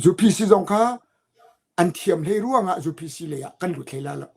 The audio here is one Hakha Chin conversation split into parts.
UPC zong kha an thiam hlei ruangah UPC lei ah kan lut hlei la lo.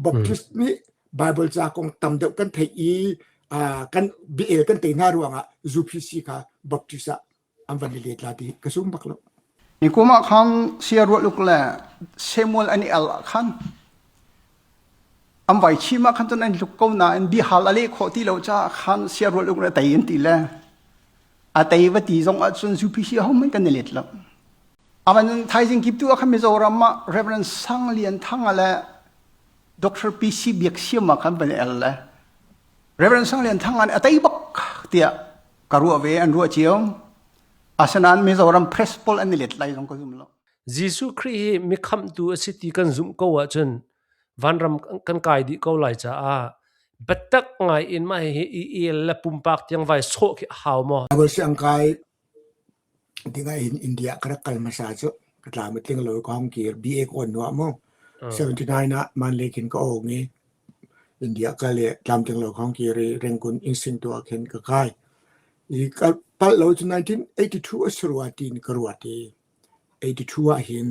Baptist nih Bible ca kong tam deuh kan theih i kan biael kan tei hna ruangah UPC kha Baptist ah an van i let la ti ka sum bak lo. Ni kum ah khan sia ruat uk le Samuel an i al ah khan an vai chim ah khan cun an tluk ko nain bihal a leh khawh ti lo caah khan sia ruat uk le tei an ti le a tei va ti zong ahcun UPC ahohmanh kan i let lo. Avan thaizing kip tu ah khan Mizoram ah Reverend Sang Lian Thang le Dr. PC Biak Siam ah khan van i el le Reverend Sang Lian Thang nih a tei bak tiah ka ruah ve an ruah cio. Asinain Mizoram press pawl an i let lai zong ka zum lo. Jesuh Khrih hi mi khamhtu a si ti kan zumh ko ahcun vanram kan kai dih ko lai caah biatak ngai in mah hihi i el le pumpak tiang vai sawh khi a hau maw? Bible siang kai dingah hin India ka rak kal hmasa cu ka tlam a tling lo ka hong kir BA ka on nuah mu 79 ah Manle khin ka ong i India kal i tlamtling lo ka hong kir i Rangoon Insing tu ah khin ka kai i ka palh lo cu 1982 a si rua tiin ka ruat i 82 ah hin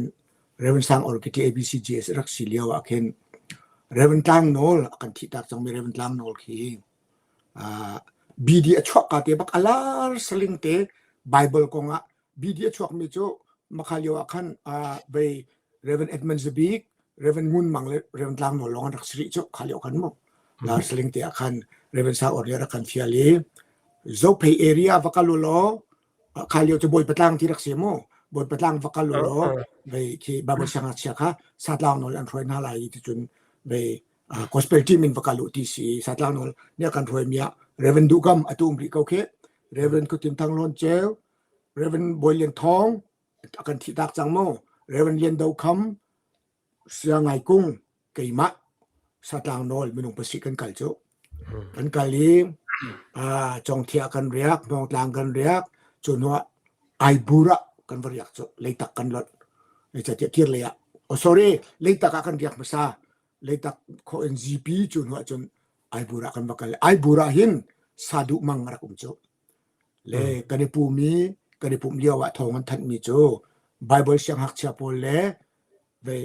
Reverend Sang Or ki ABCGS rak si lio ah khin Reverend Tlang Nawl a kan thih tak cangmi Reverend Tlang Nawl khi BD a chuak ka te bak alar saling te Bible kong ah BD a chuakmi cu makha lio ah khan vei Reverend Edmund Zabik Reverend Ngun Mang le Reverend Tlang Nawl lawng an rak si rih cu kha lio khan mu lar saling te ah khan Reverend Sang Or nih a rak kan fial i Zophei area va kal u law kha lio cu Bawipa tlang ti rak si mu Bawipa tlang va kal u law vei khi Bible siangngakchia kha satlang nawl an hruai hna lai ti cun vei gospel team in va kal u ti si satlang nawl nih a kan hruai mi ah Reverend Duhkam atu um rih ko khi Reverend Khutin Thang Lawn Ceu Reverend Bawi Lian Thawng a kan thih tak cang mu Reverend Lian Do Kham Siangai Kung keimah satlang nawl minung pasi kan kal cu kan kal i Congthia kan riak Hmawngtlang kan riak cu hnuah Aibur ah kan va riak cu leitak kan lonh zeicahtiah kir lei ah oh sorry leitak ah kan riak hmasa leitak khawh in GP cu hnuah cun Aibur ah kan va kal Aibur ah hin saduh mang a rak um cu le kan i pum i kan i pumh lio ah thawng an thanhmi cu Bible siangngakchia pawl le vei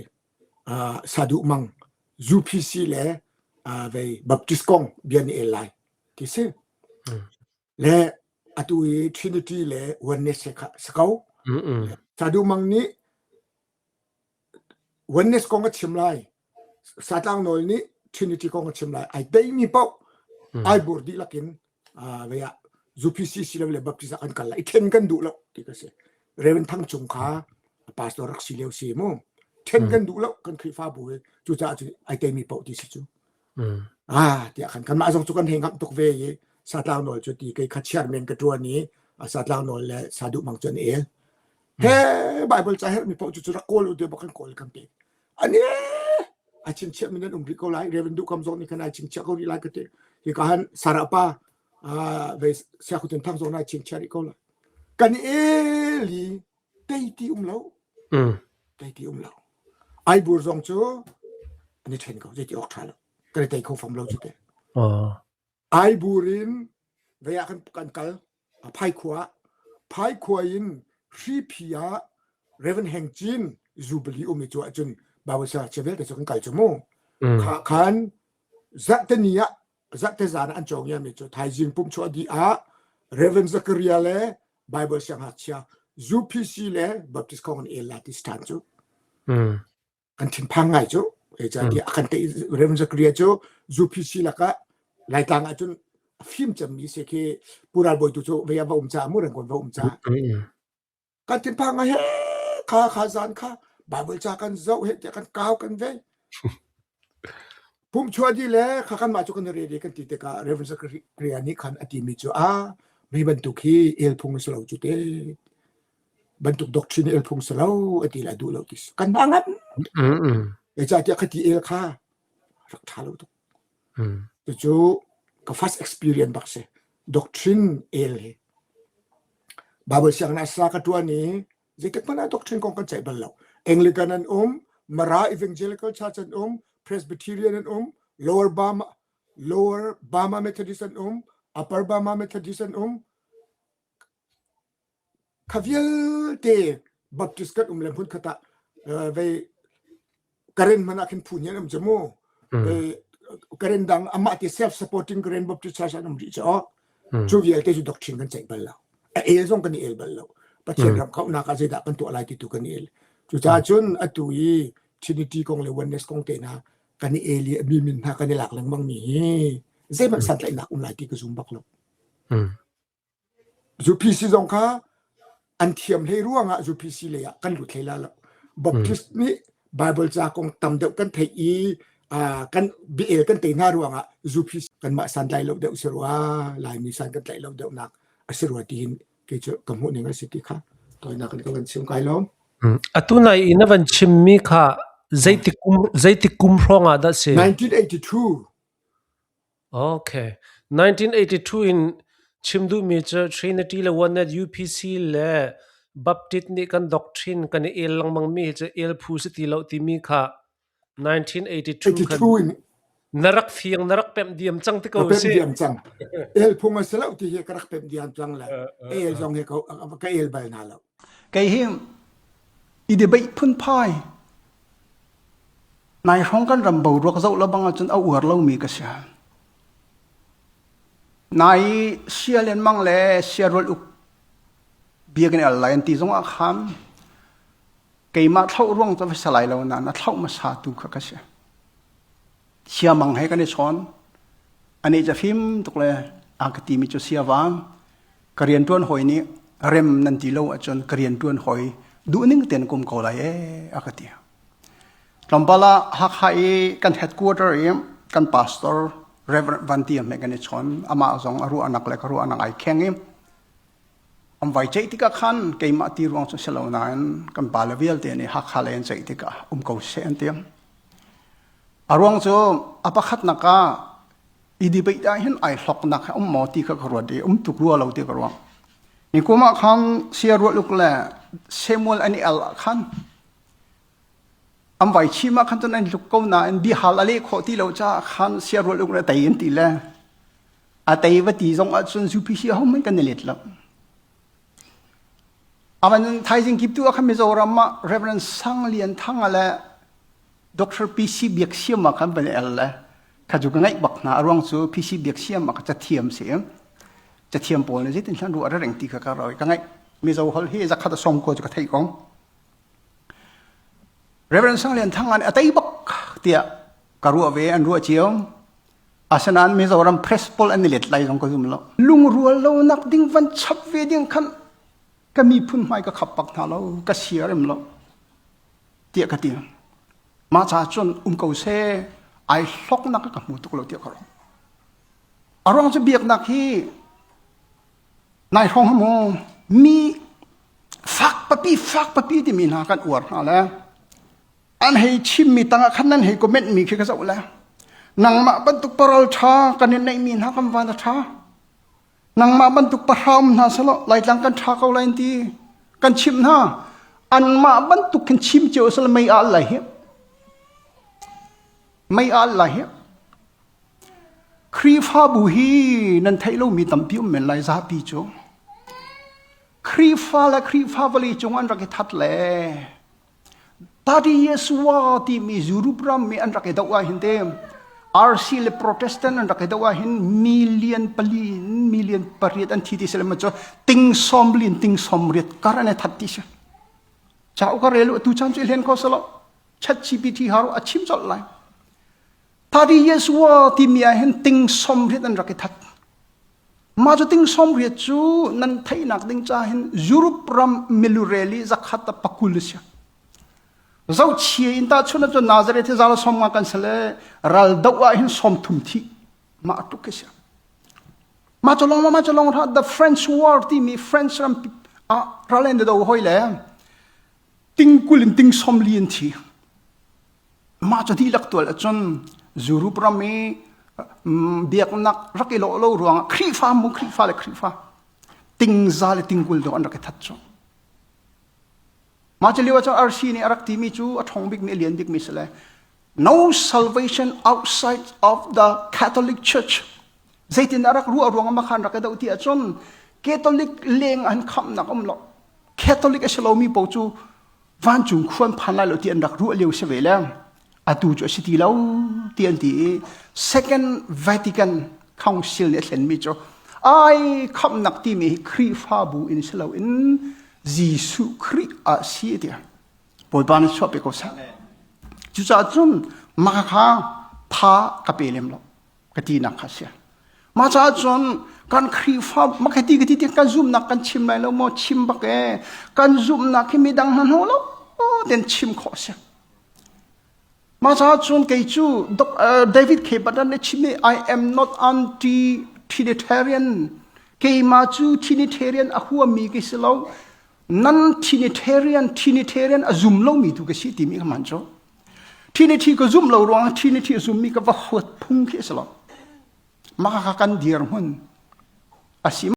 saduh mang UPC le vei Baptist kong bia ni el lai ti si le atu i Trinity le Oneness he kha si ko saduh mang nih Oneness kong a chim lai Satlang nawl nih Trinity kong a chim lai. Ai teimi paoh ai bur dihlak in vei ah UPC si lo le Baptist ah kan kal lai. I then kan duh lo ti ka si. Reverend Thang Cung kha pastor rak si lio si mu. Then kan duh lo kan Khrihfabu hi cucaah cun ai teimi paoh ti si cu. Ah tiah khan kanmah zong cu kan hei ngamh tuk ve i Satlang nawl cu ti kei kha chairman ka ṭuan i Satlang nawl le Saduh Mang cu an el. He Bible ca herhmi paoh cu cu rak kawl u ti bak kan kawl kan pek. Ani a chingchiah mi nan um rih ko lai Reverend Duhkam zong nih khan ai chingchiah ko rih lai ka ti hi ka han Sarah pa vei siakhutin thang zong nai chingchiah rih ko lai kan eli tei ti um lo tei ti um lo ai bur zong cu an i then ko zei ti awk tha lo kan i tei kho fam lo cu te ai bur in vei ah kan kan kal Phaikhua Phaikhua in Hriphi ah Reverend Heng Cin Jubilee um i cu ahcun Bible siangngakchia vialte cu kan kal cu mu. Kha khan zarhte ni ah zarhte zan ah an cawng mi cu thaizing pumh chuah dih ah Reverend Zakaria le Bible siangngakchia UPC le Baptist kong an el la ti si ṭhan cu. An thinphang ngai cu zeicahtiah a kan tei Reverend Zakaria cu UPC lakah Laitlang ahcun a fim cemmi si khi Pu Ral Bawi tu cu vei ah va um caah mu Rangon va um caah kan thinphang ngai he kha kha zan kha Bible ca kan zoh he tiah kan kau kan vei pumchua di le kha kan mah cu kan ready kan ti tikah Reverend Zakaria nih khan a timi cu a mi bantuk hi el phung si lo cu te bantuk doctrine el phung si lo a ti la duh lo ti kan hna ngan zeicahtiah khati el kha rak ṭha lo tuk cucu ka first experience bak si doctrine el hi Bible sianginn sa ka ṭuan i zeitik hmanh ah doctrine kong kan ceih bal lo Anglican an um Mara Evangelical Church an um Presbyterian an um Lower Burma Lower Burma Methodist an um Upper Burma Methodist an um Kha vialte. Baptist kan um le hmun khat ah vei Karen hmanh ah khin phu hnih an um cu mu. Karen dang amah ti self supporting Karen Baptist Church an um rih cu. Cu vialte cu doctrine kan ceih bal lo. A el zong kan i el bal lo. Pathian ram khauhnak ah zeidah kan tuah lai ti tu kan i el. Cucaah cun atu i Trinity kong le oneness kong te hna kan i el i mi min hna kan i lak lengmang mi hi zeihmanh santlaihnak um lai ti ka zum bak lo. UPC zong kha an thiam hlei ruangah UPC lei ah kan lut hlei la lo. Baptist nih Bible ca kong tam deuh kan theih i kan biael kan tei hna ruangah UPC kanmah san tlai lo deuh si rua, Laimi san kan tlaih lo deuhnak a si rua ti hin kei cu ka hmuh ning a si ti kha tawinak in ka van chim kai lawm. Atu nai i na van chimmi kha zeitik kum zeitik kum hrawng ah dah si? 1982 Okay. 1982 in chim duhmi cu Trinity le Oneness UPC le Baptist nih kan doctrine kan i el lengmangmi hi cu el phu si ti lo timi kha 1982 khan 82 in na rak fiang na rak pemh diam cang ti ka ko pemh si. diam cang. El phung a si lo ti hi ka rak pemh diam cang le el zong hi ka el bal na lo. Kei hi i debate phunphai Nai hrawng kan ram boruak zoh lo bang ahcun a uar lomi ka si. Nai sia lenmang le siarual uk biakinn al lai an ti zong ah khan keimah thlauh ruang cu va si lai lo nain a thlauh hmasa tu kha ka si. Siamang he kan i chawn. Anih ca fim tuk le a ka timi cu siavang ka rianṭuan hawi nih rem nan ti lo ahcun ka rianṭuan hawi duhning tein kum ko lai ee a ka ti. Tlawmpal ah Hakha i kan headquarter i kan pastor Reverend Van Tiam he kan i chawn. Amah zong a ruahnak le ka ruahnak ai kheng i an vai ceih tikah khan keimah ti ruang cu si lo nain kan pale vialte nih Hakha lei an ceih tikah um ko seh an ti. A ruang cu a pakhatnak ah i debate ah hin ai hloknak he um maw ti kha ka ruat i um tuk rua lo ti ka ruang. Ni kum ah khan sia rualuk le Samuel an i al ah khan An vai chim ah khan cun an hluk ko nain bihal a leh khawh ti lo caah khan siarual uk le tei an ti le a tei va ti zong ahcun UPC ahohmanh kan i let lo. Avan thaizing kip tu ah khan Mizoram ah Reverend Sang Lian Thang le Dr. PC Biak Siam ah khan van el le kha cu ka ngaih bak hna a ruang cu PC Biak Siam ah ka cathiam si cathiam pawl nih zeitin hlan ruah reng ti kha ka roi ka ngaih Mizo hol hi zakhat a song ko cu ka theih kong Reverend Sang Lian Thang nih a tei bak tiah ka ruah ve an ruah cio. Asinain Mizoram press pawl an i let lai zong ka zum lo. Lungrual lo nak ding van chap ve ding khan ka miphun hmai ka khap bak hna lo, ka siarem lo tiah ka ti. Mah ca cun um ko seh, ai hloknak ka hmu tuk lo tiah ka ruah. A ruang cu biaknak hi Nai hrawng ha mu mi fak papi fak papi timi hna kan uar hna le an hei chimmi tangah khan nan hei comment mi khi ka zoh le nangmah bantuk paral ṭha kan in neihmi hna kan van a ṭha nangmah bantuk pahra um hna selaw laitlang kan ṭha ko lai ti kan chimh hna anmah bantuk khin chim cio sel mei al lai hi mei al lai hi Khrihfabu hi nan theih lomi tampi um men lai zapi cu. Khrihfa le Khrihfa vawlei cung an rak i that le Tadi Yeshua timi Europe ram mi an rak i doh ah hin te RC le Protestant an rak i doh ah hin million pali in million pariat an thi ti si le cu ting som lin ting som riat kar an i that ti si. Ca u ka relu tu chan cu i hlen kho selo chat GPT haru a chim colh lai. Thari Yeshua timi ah hin ting sawmriat an rak i that. Mah cu ting sawmriat cu nan theihnak ding ca hin Europe ram milurel i zakhat a pakul a si. Zohchia in tahchun ahcun Nazareth hi zal som nga kan si le ral doh ah hin som thum thi mah tuk a si. Mah cu long mah cu long the French War timi French ram ah ral an do hoi le tingkul in ting som li an thi. Mah cu dihlak tual ahcun Europe ram i biaknak rak i lawh lo ruangah Khrihfa mu Khrihfa le Khrihfa tingza le tingkul dawh an rak i that cu. Mah cu lio ahcun RC nih a rak timi cu a ṭhawng bikmi a lian bikmi si le no salvation outside of the Catholic Church zeitin a rak ruah ruangah makhan rak i doh ti ahcun Catholic leng an khamhnak um lo. Catholic a si lomi paoh cu vancung khuan phan lai lo ti an rak ruah lio si ve le atu cu a si ti lo ti an ti i Second Vatican Council nih a thlenmi cu ai khamhnak timi hi Khrihfabu in si loin Jesuh Khrih ah si ti Bawipa nih chuah pe ko seh. Cucaah cun mah kha tha ka pe lem lo ka tinak kha si. Mah caah cun kan Khrihfa makati ka ti ti kan zumhnak kan chim lai lo maw chim bak e kan zumhnak hi midang hna hno lo ten chim khawh si. Mah caah cun kei cu David K. Butler nih chim i I am not anti Trinitarian keimah cu Trinitarian a huami ka si lo nan Trinitarian Trinitarian a zum lomi tu ka si timi ka man cu Trinity ka zum lo ruangah Trinity a zummi ka va huat phung khi a si lo mah kha kan dirhmun a si.